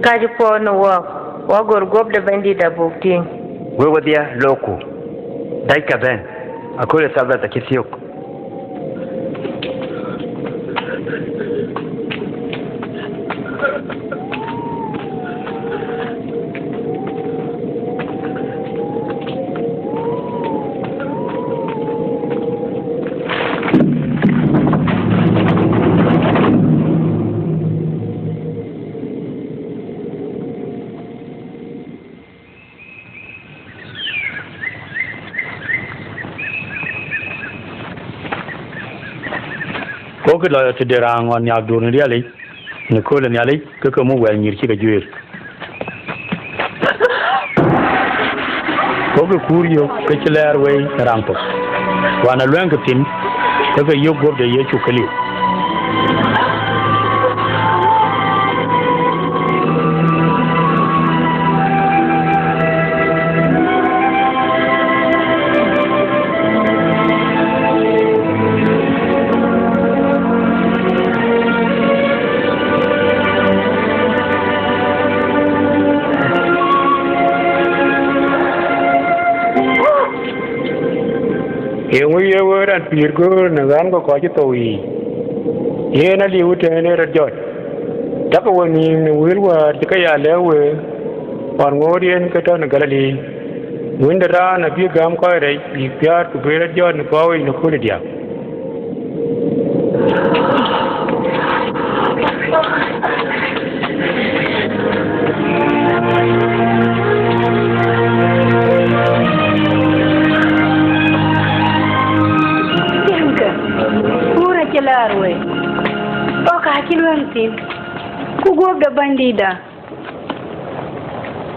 Kacï puɔ̈u në wɔɔk, wɔ gör guɔ̈p de Bɛ̈nydït abuk tïŋ. Wek wedhia, loku, däckë bɛ̈n, akööl ë Thabath acï thiök. Gokï lɔ tëde raan ŋɔn nhiaakduur në rialic, në kööl ë Nhialic, ke ke muk wɛl nyïïr cï ke juëër. Gokï kuur yök ke cï lɛɛr wei në raŋ thok. Wään ë luɛ̈ŋkï thïn, ke ke yök guɔ̈p de Yecu ke liu. Yeŋö ye wëët raan pïïr göör në ɣän ke kɔc cï thou yiic? Yen aliu ëtɛ̈ɛ̈n ë rɔt jɔt. Takë wenhïïm në wël wäär cï ke ya lɛ̈k we ɣɔn ŋoot yen ke tɔ̈ në Galili. Wën de raan abï gäm kɔc rɛc bïk piäät, ku bï rɔt jɔt në kɔ̈u yic në kööl ë diäk. Tiɛŋkë, kuur acï lɛɛr wei, ɣɔ̈k acï luɛ̈ŋ thïn, ku guɔ̈p de Bɛ̈nydïïtda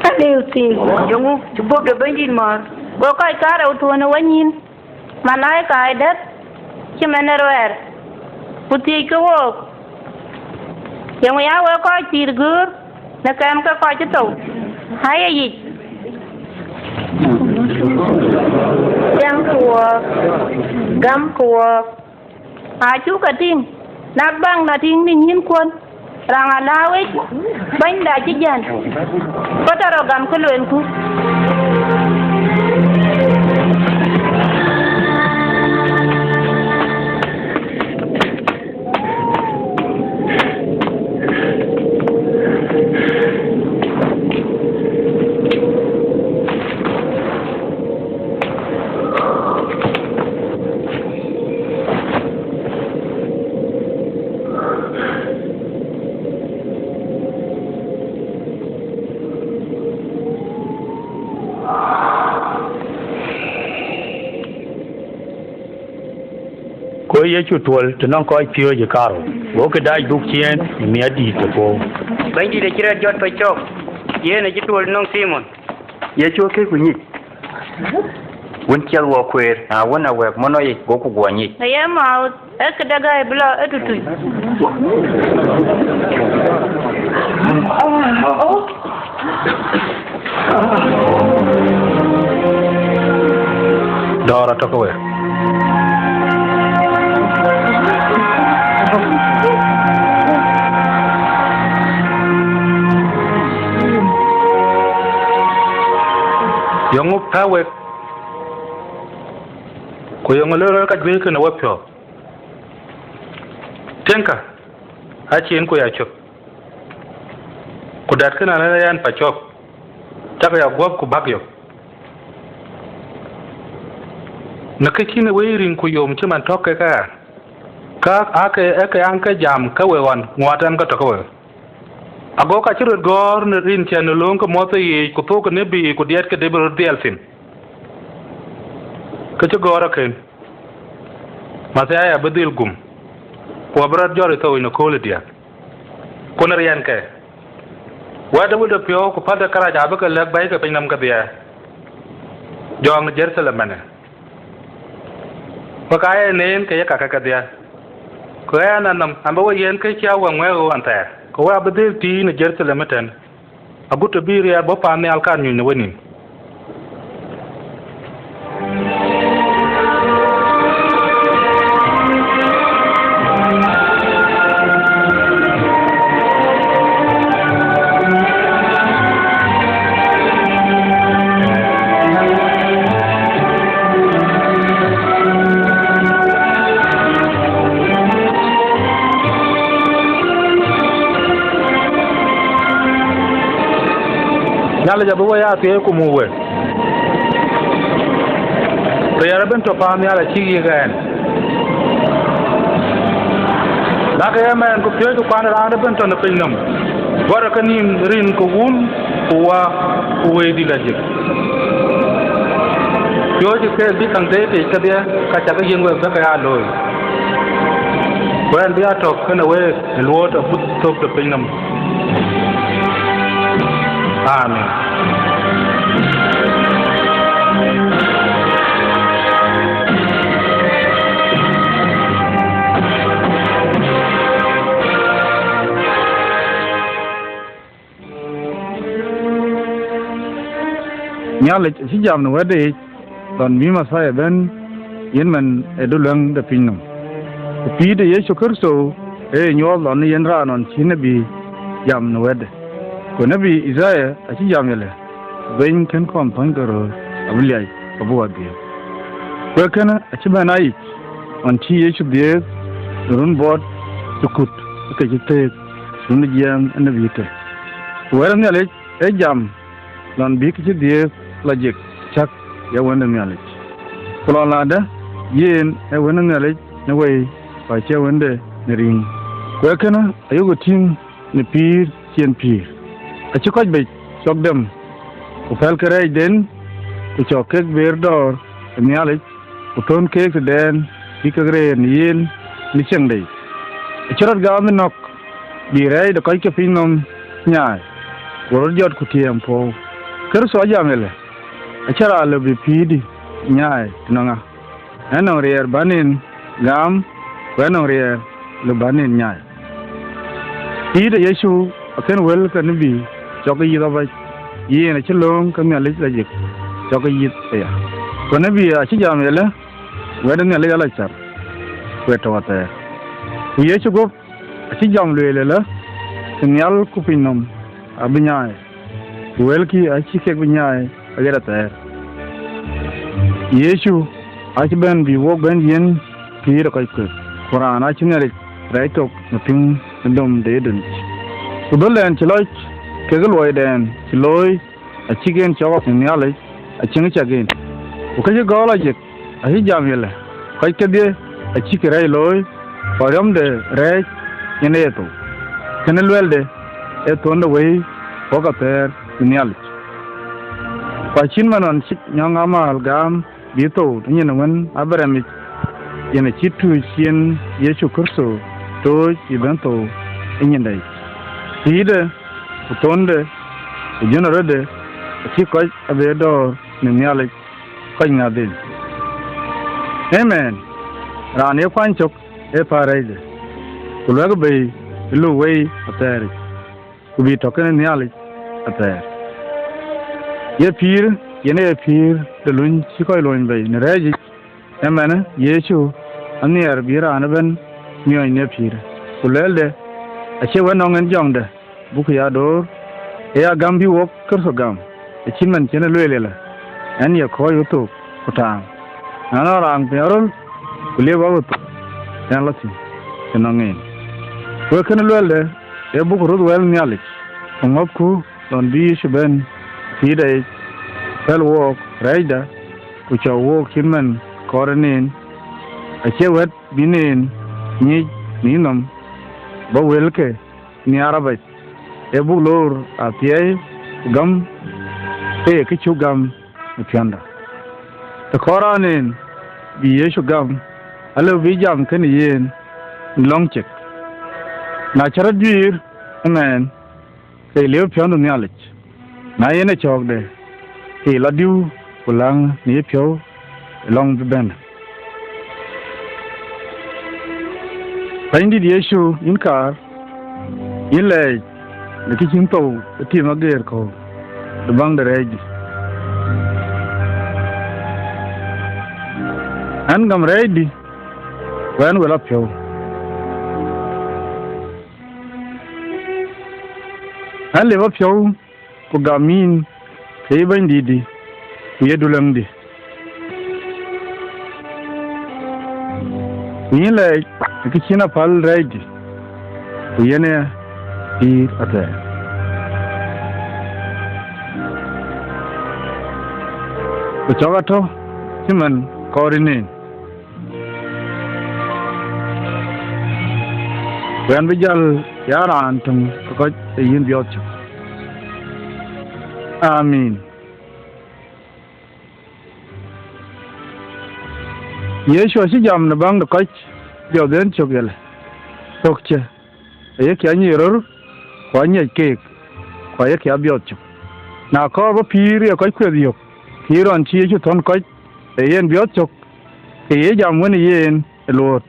aliu thïn. Yeŋö cï guɔ̈p de Bɛ̈nydït määr? Go kɔc karou thuɔ̈n ë wenyïn, malaika ë dɛ̈t cï mɛn ë ruɛɛr, ku thiëckï wook, yeŋö ya wek kɔc pïïr göör në kɛm ke kɔc cï thou? Aa ye yic, tiɛŋkï wɔɔk, gämkï wɔɔk. Acuk ke tïŋ, nak baŋ la tïŋ në nyïnkuɔn, raŋ alääu yic, Bɛ̈nyda cï jäl, ku tɔ̈ rɔt gam kë luelku. Go Yecu tuɔ̈l të nɔŋ kɔc piööcë karou, gokï dac dhuk ciëën ë miɛt dïït ke puɔ̈u. Bɛ̈nydït acï rɔt jɔt pacök, yen acï tuɔ̈l nɔŋ Thimon. Yecu akëc ku nyic. Wën ciɛth wɔ kueer, na wën, awɛ̈k mɔnɔ yic, goku guɔ nyic. Aye mouth, ee këde gäi bï lɔ ë tutuc. Dɔ̈ɔ̈r atɔ̈ ke we. Yeŋö pɛ̈k wek? Ku yeŋö lëu rɔt ka juëc kënë wepiɔ̈ɔ̈th? Tiɛŋkë, acïn ku ya cök, ku dɛ̈t kënë në yɛn pacök, cäkï ya guɔ̈p ku bäk yök. Në kë cïn ë wëi riŋ ku yom cï man tɔ̈k kek aya, ka aake, ee ke an, ke jam ke we ɣɔn ŋuɔɔt ɛn ke tɔ̈ ke we. Ago ka cï röt gɔ̈ɔ̈r në rin cɛn në lööŋ ke Mothe yiic, ku thok ke nebii, ku diɛt ke Debit röt dhiɛl thïn, ke cï gɔ̈ɔ̈r akën, Mathiai abï dhil gum, ku abï rɔt jɔt ë thou yic në kööl ë diäk. Ku në riɛnke, Wɛ̈t de Wun de piɔ̈u ku päl de kërac abï ke lɛ̈k bɛ̈i ke pinynhom kedhie, jɔɔk në Jeruthalem ëmënë. Ku ka ye neen ke ye kakë kedhie. Ku ɣɛn anhom abï we yiɛ̈n kë cï Wä ŋuɛ̈ɛ̈k ɣɔn thɛɛr, ku we abï dhil tiit në Jeruthalem ëtɛ̈n, agut të bï riɛl bɔ̈ paannhial kaar nyuc në wenïïm. Nhialic abï we ya thiëëc ku muk we. Riɛl ëbën tɔ̈ paannhial acïk yiëk ɣɛn. Lakë ëmɛn ku piööcku kuan raan ëbën tɔ̈ në pinynhom, guɔ̈rë kenïïm rin ke Wun ku Wä ku Wëidït Lajik. Piööcë keek bï käŋ deet yiic kedhie, ka cakë yiën wek bï ke ya looi. Ku ɣɛn bï ya tɔ̈k kenë week në luɔɔt agut thök de pinynhom. Amen. Nhialic acï jam në wɛ̈tde yic lɔn bï Methia bɛ̈n, yen man ë duluäŋ de pinynhom. Ku pïïr de Yecu Kërtho ë ye nyuɔɔth lɔn yen raan nɔn cï nebi jam në wɛ̈tde. Ku nebi Ithaya acï jam ëlë, bɛ̈ny kën kɔn thɔ̈ny ke röör abï liac, abï wadhiëëth. Ku ee kënë acï bɛ̈n aa yic, ɣɔn cï Yecu dhiëëth në run buɔɔt cï kut ë ke cï theek, run ë jiɛɛm ë nebi tei. Ku wɛ̈t ë Nhialic ee jam lɔn bï kë cï dhiëëth lajik cäk ye Wën de Nhialic. Ku lɔn ladë, yen ee Wën de Nhialic në wei, ku acie wënde në riŋ. Ku ee kënë ayok tïŋ në pïïr cï en pïïr. Acï kɔc bec cɔk dem, ku pɛ̈lkï rɛɛcden, ku cɔk kek beer dɔ̈ɔ̈r ë Nhialic, ku thön keek tëden bï kek rëër në yen në ciɛɛŋde yic. Acï rɔt gam ë nɔ̈k bï rɛɛc de kɔc ke pinynhom nyaai, go rɔt jɔt ku tiɛɛm puɔ̈u. Kërtho ajam ëlë, acïn raan lëu bï pïïrdï nyaai tënɔŋ ɣa. Ɣɛn nɔŋ riɛɛr bän en gam, ku ɣɛn nɔŋ riɛɛr lëu bän en nyaai. Pïïr de Yecu akën wël ke nebi cɔk ke yith abac, yen acï lööŋ ke Nhialic lajik cɔk ke yith aya. Ku nebi acï jam ëlë, wɛ̈t de Nhialic ala cär, ku ë tɔ̈u athɛɛr. Ku Yecu guɔ̈p acï jam lueel ëlë, të nhial ku pinynhom abï nyaai, ku wëlkï acï kek bï nyaai aɣet athɛɛr. Yecu acï bɛ̈n bï wok bɛ̈n yiën pïïr ë kɔc kueth, ku raan acï Nhialic rɛɛc thok në piŋ në dom de Eden yic. Ku dhöldɛn cï lɔc kekë luɔidɛn cï looi, acïk en cɔk në Nhialic, aciëŋ cak en. Ku kë cï gɔ̈ɔ̈r lajik acï jam ëlë, kɔc kedhie acïkï rɛɛc looi, ku ariɔ̈mde rɛɛc yen ë ye thou. Kënë luɛlde ee thon de wëi wok athɛɛr në Nhialic. Ku acït man ɣɔn cï nyɔŋ amääl gam bï thou ë nyin wën Abraɣam yic, yen acït tuuc cï en Yecu Kërtho tooc bï bɛ̈n thou ë nyinde yic. Pïïrde, ku thonde, ku jön ë rɔtde, acï kɔc abï dɔ̈ɔ̈r në Nhialic kɔc ŋäth en. Amen. Raan ye kuany cök ee päl rɛɛcde, ku luɛk bei ë luk wei athɛɛr yic, ku bï tɔ̈ kenë Nhialic athɛɛr. Ye pïïr, yen ee ye pïïr de luny cï kɔc luɔny bei në rɛɛc yic, ëmɛnë Yecu anhiɛɛr bï raan ëbɛ̈n miɔɔc në pïïrë, ku luɛlde acie wën nɔŋ en jɔŋde buk ya door, ee ya gäm bï wok Kërtho gam, acït man cïn e lueel ëlë, ɣɛn ye kɔ̈ɔ̈c ɣöthok ku taaŋ. Na nɔŋ raan piny aröl, ku liep ɣa ɣöthok, ɣɛn lɔ thïn, të nɔŋ en. Ku ee kënë luɛlde, ee buk röth wɛ̈l Nhialic, ku ŋɔ̈thku lɔn bï Yecu bɛ̈n pïïrda yic, pɛ̈l wook rɛɛcda, ku cɔk wook cït man kɔɔr en en, acie wɛ̈t bï en ŋic në yïnhom, bä wëlke nhiaar abac, ee buk loor athiɛɛi ku gäm ke ye kë cuk gam në piɔ̈nda. Të kɔɔr raan en bï Yecu gam, alëu bï jam kenë yen në lɔ̈ŋ cek. Na cä rɔt juiir ëmɛɛn, ke ye liep piɔ̈ndu Nhialic. Na yen ë cɔ̈ɔ̈kde, ke ye lɔ diu ku läŋ në yepiɔ̈u ë lɔ̈ŋ bï bɛ̈n. Bɛ̈nydït Yecu, yïn kaar, yïn lɛɛc në kë cïn thou ë tim ageer kɔ̈u de baŋ de rɛɛcdï. Ɣɛn gam rɛɛcdï, ku ɣɛn wel apiɔ̈u. Ɣɛn lip apiɔ̈u ku gam yïn ke yï Bɛ̈nydïtdï ku ye Dulëŋdï. Ku yïn lɛɛc ë kë cïn apäl rɛɛcdï, ku yen ë pïïr athɛɛr. Ku cɔk atɔ̈ cïmën kɔɔr yïn en. Ku ɣɛn bï jäl ya raan töŋ ke kɔc ë yïn biɔɔth cök. Amin. Yecu acï jam në baŋ de kɔc biɔɔth en cök, yelë, thök cë, ayek ya nyic röör, ku aŋiɛc keek, ku ayek ya biɔɔth cök. Na kɔɔr bä pïïr ye kɔc kueth yök, pïïr ɣɔn cï Yecu thɔ̈n kɔc ë yen biɔɔth cök, ke ye jam wën ë yen ë luɔ̈ɔ̈t,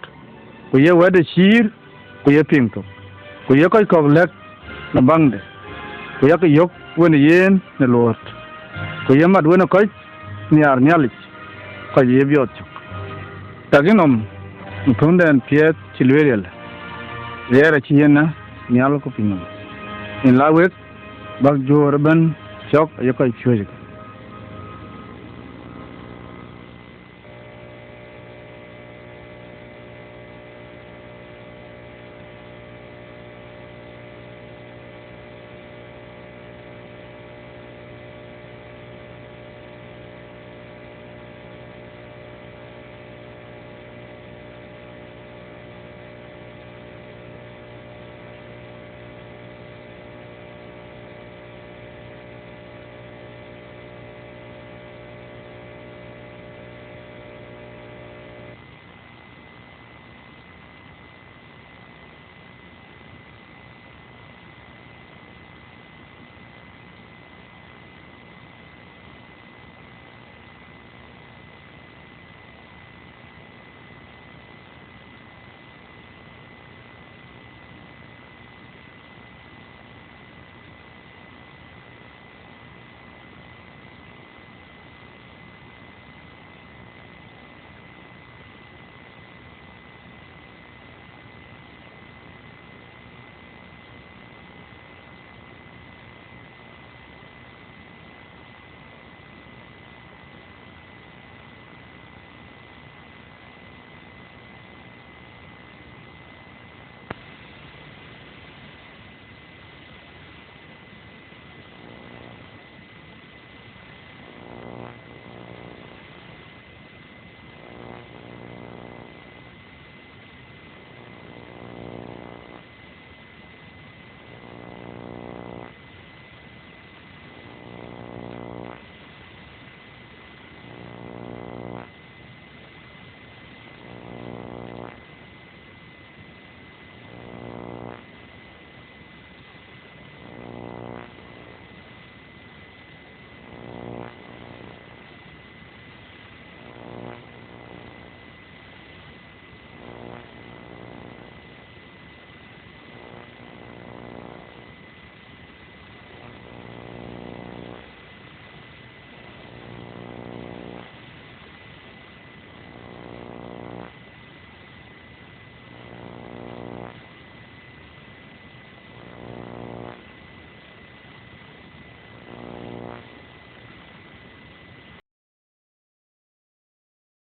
ku ye wɛ̈tde cïïr, ku ye piŋ thok, ku ye kɔc kɔ̈k lɛ̈k në baŋde, ku yak yök wën ë yen në luɔ̈ɔ̈t, ku ye mat wën ë kɔc nhiaar Nhialic, kɔc ye biɔɔth cök. Tak yïnɔm në thöndɛn piɛth cï lueel yelë, riɛɛr acï yen ë nhial ku pinynɔm, yen la wek bäk juöör ëbɛ̈n cɔk aye kɔc piööc.